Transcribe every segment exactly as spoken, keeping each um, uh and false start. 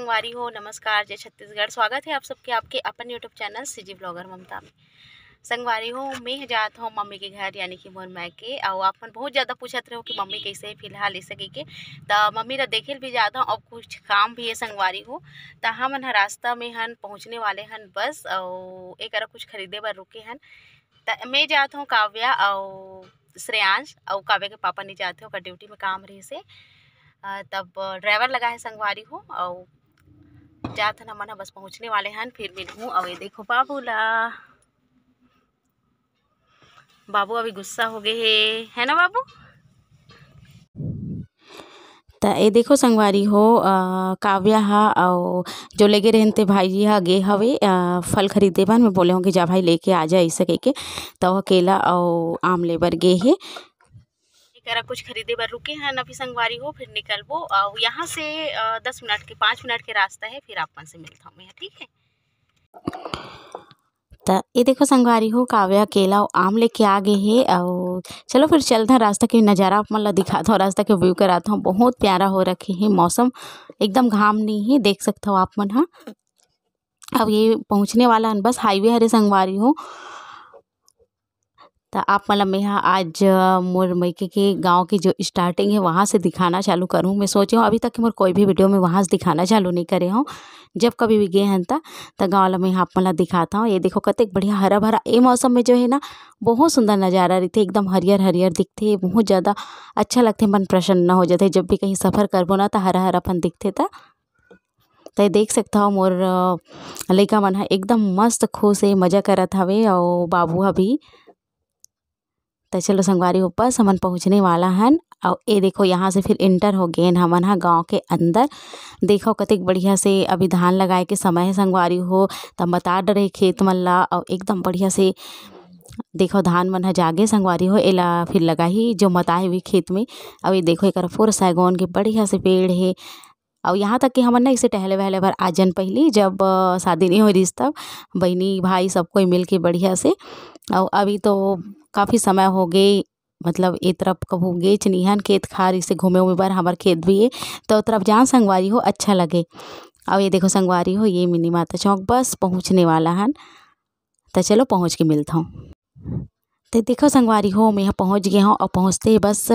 संगवारी हो, नमस्कार, जय छत्तीसगढ़। स्वागत है आप सबके आपके अपन YouTube चैनल सीजी ब्लॉगर ममता में। संगवारी हो, मैं जात हूँ मम्मी के घर, यानी कि मोर मायके। और आप मन बहुत ज़्यादा पूछत रहो कि मम्मी कैसे है फिलहाल, ऐसे कह के। त मम्मी ला देखे भी जात हूँ, अब कुछ काम भी है संगवारी हो। त हमन ह रास्ता में हन, पहुँचने वाले हन बस, और एक कुछ खरीदे बर रुके हन। त मैं जात हूँ काव्या और श्रेयांश, और काव्या के पापा नहीं जाते, ओकर ड्यूटी में काम रहिसे। अ, तब ड्राइवर लगा है संगवारी हो, और जात हन हमन ह, बस पहुँचने वाले हन, फिर मिलहूँ। और ये देखो बाबू ला, बाबू अभी गुस्सा हो गए हे, है ना बाबू? त ये देखो संगवारी हो, अ, काव्या हा अउ जो लेगे रहन ते भाई जी हा गे हवे, अ, फल खरीदे बर। मैं बोले हूँ कि जा भाई लेके आ जा, ऐसे कह के। त वो केला अउ आम ले बर गे हे। एकरा कुछ खरीदे बर रुके हन अभी संगवारी हो, फिर निकलबो। अउ यहाँ से, अ, दस मिनट के, पाँच मिनट के रास्ता है, फिर आप मन से मिलता हूँ मैं, ठीक है? त ये देखो संगवारी हो, काव्या केला अउ आम लेके आ गे हे। अउ चलो फिर चलथन, रास्ता के नज़ारा आप मन ला दिखात हूँ, रास्ता के व्यू करात हूँ। बहुत प्यारा हो रखे हे मौसम, एकदम घाम नहीं है, देख सकत हो आप मन हा। अब ये पहुँचने वाला हन, बस हाईवे हरे संगवारी हो। त आप मन ला मेहा आज, अ, मोर मइके के गाँव के जो स्टार्टिंग है, वहाँ से दिखाना चालू करूँ। मैं सोचे हूँ अभी तक के मोर कोई भी वीडियो में वहाँ से दिखाना चालू नहीं करे हूँ। जब कभी भी गे हन त, त गाँव ला मेहा आप मन ला दिखाता हूँ। ये देखो कतेक बढ़िया हरा भरा, ए मौसम में जो है ना, बहुत सुंदर नज़ारा रहिथे, एकदम हरियर हरियर दिखथे, बहुत ज़्यादा अच्छा लगथे, मन प्रसन्न हो जाथे। जब भी कहीं सफ़र करबो ना, त हरा हरापन दिखथे। त त ये देख सकत हव मोर, अ, लइका मन ह एकदम मस्त खुश हे, मजा करत हवे, अउ बाबू ह भी। त चलो संगवारी हो, बस हमन पहुँचने वाला हन। अउ ये देखो, यहाँ से फिर एंटर हो गेन हमन ह गाँव के अंदर। देखो कतेक बढ़िया से अभी धान लगाए के समय हे संगवारी हो, त मता डरे खेत मन ला, अउ एकदम बढ़िया से देखो धान मन ह जागे संगवारी हो। एला फिर लगाही जो मताए हुए खेत में। अउ ये देखो, एकर पूरा सैगोन के बढ़िया से पेड़ हे। अउ यहाँ तक कि हमन ना इसे टहले वहले बर आ जन पहिली, जब, अ, शादी नहीं हो रहिस तब बहिनी भाई सब कोई मिल के बढ़िया से। अउ अभी तो काफ़ी समय हो गए, मतलब ए तरफ कभू गेच नहीं हन खेत खार इसे घूमे उमे बर, हमर खेत भी है तो ओ तरफ जान संगवारी हो, अच्छा लगे। अउ ये देखो संगवारी हो, ये मिनी माता चौक बस पहुँचने वाला हन। त चलो पहुँच के मिलत हूँ। त देखो संगवारी हो, मैं यहाँ पहुँच गए हूँ अउ पहुँचते ही बस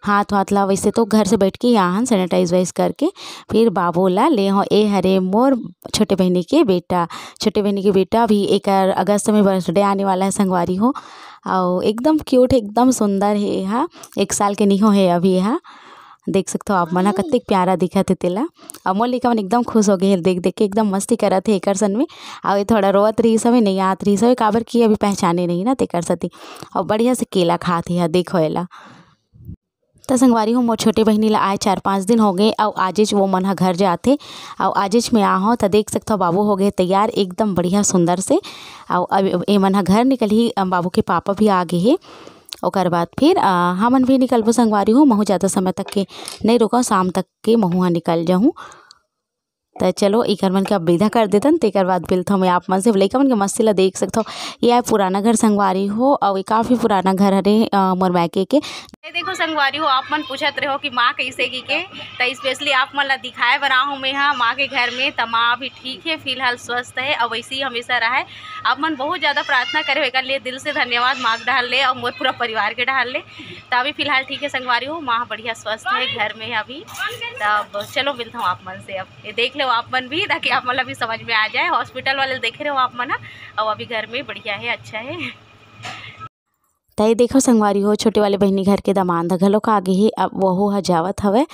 हाथ वाथ ला, वैसे तो घर से बैठ के ही आहन सैनिटाइज वाइज करके, फिर बाबू ला ले हूँ। ए हरे मोर छोटे बहिनी के बेटा, छोटे बहिनी के बेटा भी एकर अगस्त में बर्थडे आने वाला है संगवारी हो। अउ एकदम क्यूट है, एकदम सुंदर है। यहाँ एक साल के निहो है अभी यहाँ। देख सकत हो आप मन ह, कतेक प्यारा दिखत हे तेला। अउ मोर लइका मन एकदम खुश हो गए हे देख देख के, एकदम मस्ती करत हे एकर सन में। अउ ये थोड़ा रोवत रहिस हवे, नहीं आत रहिस हवे, काबर कि अभी पहचाने नहीं ना तेकर सेती। अउ बढ़िया से केला खात हे, देखो एला। त संगवारी हो, मोर छोटे बहिनी ला आए चार पाँच दिन हो गए, अउ आजेच वो मन ह घर जाथे। अउ आजेच में आहूँ त देख सकत हो बाबू हो गए तैयार एकदम बढ़िया सुंदर से। अउ अब ए मन ह घर निकलही, अ, बाबू के पापा भी आ गए हे। ओकर बाद फिर, अ, हमन भी निकलबो संगवारी हो, महू ज़्यादा समय तक के नहीं रुकव, शाम तक के महू ह निकल जाहूँ। त चलो, इकर मन के अब विदा कर देतन, तेकर बाद मिलथव मैं आप मन से। लइका मन के मस्ती ला देख सकथव। ये आय पुराना घर संगवारी हो, अउ ये काफ़ी पुराना घर हरे, अ, मोर मायके के। ये देखो संगवारी हो, आप मन पूछत रहो कि माँ कैसे की के, त स्पेशली आप मन ला दिखाए बर आहूँ मैं हा माँ के घर में। त माँ अभी ठीक है, फिलहाल स्वस्थ है, अउ वैसे ही हमेशा रहे। आप मन बहुत ज़्यादा प्रार्थना करे हो एकर लिए, दिल से धन्यवाद माँ के डहार ले अउ मोर पूरा परिवार के डहार ले। त अभी फिलहाल ठीक है संगवारी हो, माँ बढ़िया स्वस्थ है घर में है अभी। तब चलो मिलता हूँ आप मन से, अब ये देख लो आप मन भी, ताकि आप मन ला भी समझ में आ जाए। हॉस्पिटल वाले देखे रहो आप मन ह, अउ अभी घर में बढ़िया है, अच्छा है। त ये देखो संगवारी हो, छोटे वाले बहिनी घर के दमांद घलोक आ गे हे। अब वहू ह जावत हवय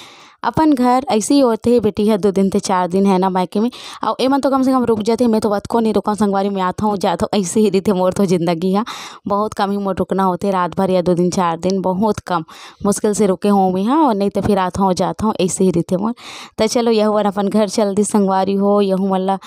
अपन घर। ऐसे ही होथे, बेटी ह दो दिन ते चार दिन है ना मायके में, अउ एमन तो कम से कम रुक जाथे। मैं तो वतको नहीं रुकव संगवारी, मैं आथव जाथव, ऐसे ही रहिथे मोर तो जिंदगी ह। बहुत कम ही मोर रुकना होथे, रात भर या दो दिन चार दिन, बहुत कम, मुश्किल से रुके हों मैं हा, अउ नहीं तो फिर आथव जाथव, ऐसे ही रहिथे मोर। त चलो, यहू मन अपन घर चल दिस संगवारी हो, यहू मन ला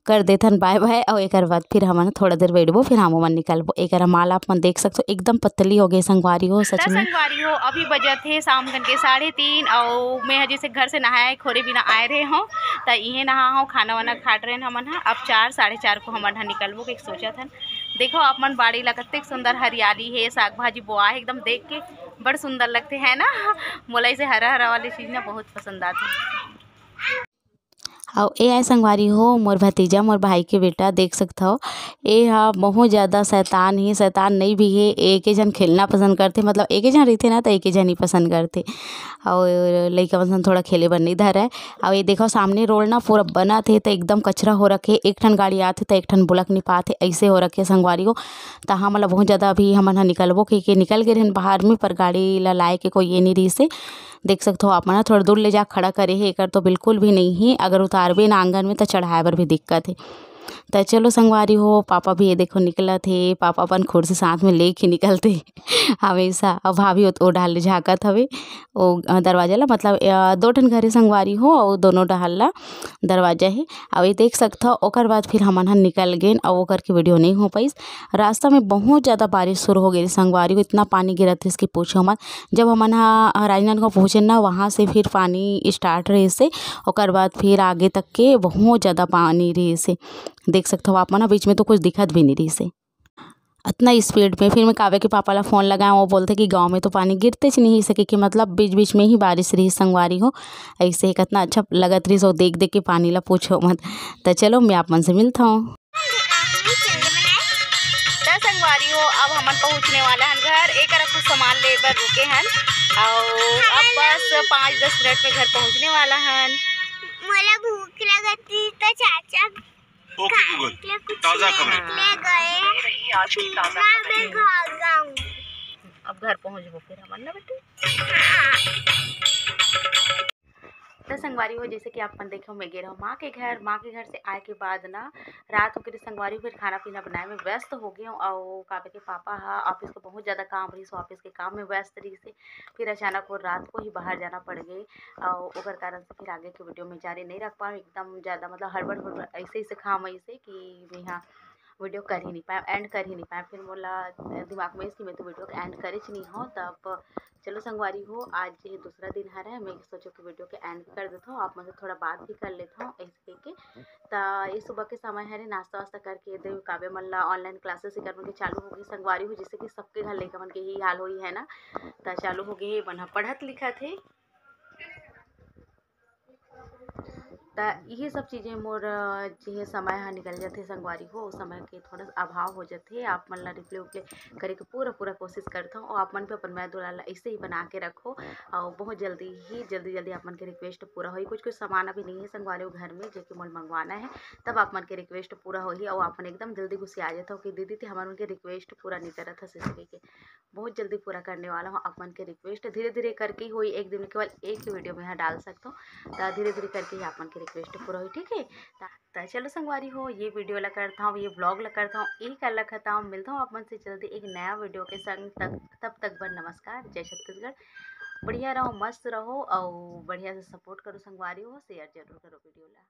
कर देथन बाय बाय, अउ एकर बाद फिर हमन थोड़ा देर बैठबो, फिर हमू मन निकलबो। एकर माला आप मन देख सकथो, एकदम पतली हो गई संगवारी हो, सच त में। संगवारी हो, अभी बजत हे शाम कन के साढ़े तीन, अउ मैं ह जैसे घर से नहाए खोरे बिना आए रहे हूँ, त इहे नहा हूँ, खाना वाना खाट रहे हमन ह। अब चार, साढ़े चार को हमन ह निकलबो के सोचत हन। देखो आप मन, बाड़ी ला कतेक सुंदर हरियाली हे, साग भाजी बोआ हे, एकदम देख के बड़ सुंदर लगथे, है ना? मोला इसे हरा हरा वाली चीज ना बहुत पसंद आथे। अउ ए आय संगवारी हो, मोर भतीजा, मोर भाई के बेटा, देख सकथव, ए ह बहुत ज़्यादा शैतान हे। शैतान नइ भी हे, एके झन खेलना पसंद करथे, मतलब एके झन रहिथे ना, त एके झन ही पसंद करथे। अउ लइका मन सन थोड़ा खेले बर नइ धरय। अउ ये देखव, सामने रोड ना पूरा बनत हे, त एकदम कचरा हो रखे। एक ठन गाड़ी आथे, त एक ठन बुलक नइ पाथे, अइसे हो रखे संगवारी हो। त हमन ल बहुत ज़्यादा, अभी हमन ह निकलबो के, के निकल गे रहन बाहर में, पर गाड़ी ल लाए के कोई ये नइ रहिस हे। देख सकथव आप मन ह, थोड़ा दूर ले जा खड़ा करे हे, एकर तो बिल्कुल भी नइ हे, अगर उतारबे ना आंगन में, त चढ़ाए बर भी दिक्कत हे। त चलो संगवारी हो, पापा भी ये देखो निकलत हे, पापा अपन खुर्सी साथ में लेके निकलथे हमेशा। अब भाभी ओ, ओ डाल ले झांकत हवे, ओ, अ, दरवाजा ला, मतलब, अ, दो ठन घर हे संगवारी हो, अउ दोनों डहार ला दरवाजा हे। अउ ये देख सकथव, ओकर बाद फिर हमन ह निकल गेन, अउ ओकर के वीडियो नइ हो पाइस। रास्ता में बहुत ज़्यादा बारिश शुरू हो गे संगवारी हो, इतना पानी गिरत रहिस कि पूछो मत। जब हमन ह राजनांदगांव पहुँचे ना, वहाँ से फिर पानी स्टार्ट रहिस हे, ओकर बाद फिर आगे तक के बहुत ज़्यादा पानी रहिस हे। देख सकथव आप मन ह, बीच में तो कुछ दिखत भी नइ रहिस हे, अतना स्पीड में। फिर मैं काव्या के पापा ला फोन लगाए, वो बोलथे कि गाँव में तो पानी गिरतेच नइ हे, सके कि मतलब बीच बीच में ही बारिश रहिस संगवारी हो। अइसे ही कतना अच्छा लगत रहिस, वो देख देख के पानी ला पूछो मत। त चलो, मैं आप मन से मिलत हूँ। त संगवारी हो, अब हमन पहुँचने वाला हन घर। ए करा कुछ सामान ले बर रुके हन, अउ अब बस पाँच दस मिनट में घर पहुँचने वाला हन। मोला भूख लगत रहिस त चाचा ओके गूगल, ताजा खबरें। ले गए। आज की ताजा खबरें। अब घर पहुँचबो फिर हमन ना बेटी। त संगवारी हो, जैसे कि आप मन देखे, मैं गे रहूँ माँ के घर। माँ के घर से आए के बाद ना रात हो गे रहिस संगवारी, फिर खाना पीना बनाए में व्यस्त हो गे हूँ। अउ काव्या के पापा ह ऑफिस के बहुत ज़्यादा काम रहिस, ऑफिस के काम में व्यस्त रहिस हे। फिर अचानक वो रात को ही बाहर जाना पड़ गे, अउ ओकर कारण से फिर आगे के वीडियो में जारी नइ रख पाए। एकदम ज़्यादा मतलब हड़बड़ हड़बड़ अइसे अइसे काम अइसे कि मैं हा वीडियो कर ही नइ पाए, एंड कर ही नइ पाए। फिर मोला दिमाग में आइस कि मैं तो वीडियो के एंड करेच नइ हूँ। तब चलो संगवारी हो, आज ये दूसरा दिन हरे, मैं सोचो कि वीडियो के एंड कर देत हूँ, आप मन से थोड़ा बात भी कर लेत हूँ ऐसे कहिके। त ये सुबह के समय हरे, नाश्ता वास्ता करके दे काव्या मन ला ऑनलाइन क्लासेस एकर मन के चालू हो गे संगवारी हो, जैसे कि सबके घर लइका मन के यही हाल होही है ना। त चालू हो गे हे, मन ह पढ़त लिखत हे। त इही सब चीज़ें मोर, अ, जिहे समय ह निकल जथे संगवारी हो, उस समय के थोड़ा सा अभाव हो जथे। आप मन ला रिप्ले उप्ले करे के पूरा पूरा कोशिश करथौं, अउ आप मन भी अपन मया दुलार ला ऐसे ही बना के रखो। अउ बहुत जल्दी ही, जल्दी जल्दी आप मन के रिक्वेस्ट पूरा होही। कुछ कुछ सामान अभी नहीं है संगवारी हो घर में, जेके मोल मंगवाना है, तब आप मन के रिक्वेस्ट पूरा होही। अउ आप मन एकदम जल्दी गुस्सिया जथव कि दीदी ते हमर मन के रिक्वेस्ट पूरा नहीं करत हस, इसके के बहुत जल्दी पूरा करने वाला हूँ आप मन के रिक्वेस्ट। धीरे धीरे करके ही होई, एक दिन में केवल एक ही वीडियो में यहाँ डाल सकता हूँ। तो धीरे धीरे करके ही आप मन के रिक्वेस्ट पूरा होई, ठीक है। त, त चलो संगवारी हो, ये वीडियो ला करता हूँ, ये व्लॉग ला करता हूँ, यही कर रखता हूँ। मिलता हूँ आप मन से जल्दी एक नया वीडियो के संग। तब, तब तक बर नमस्कार, जय छत्तीसगढ़। बढ़िया रहो, मस्त रहो, और बढ़िया से सपोर्ट करो संगवारी हो, शेयर जरूर करो वीडियो ला।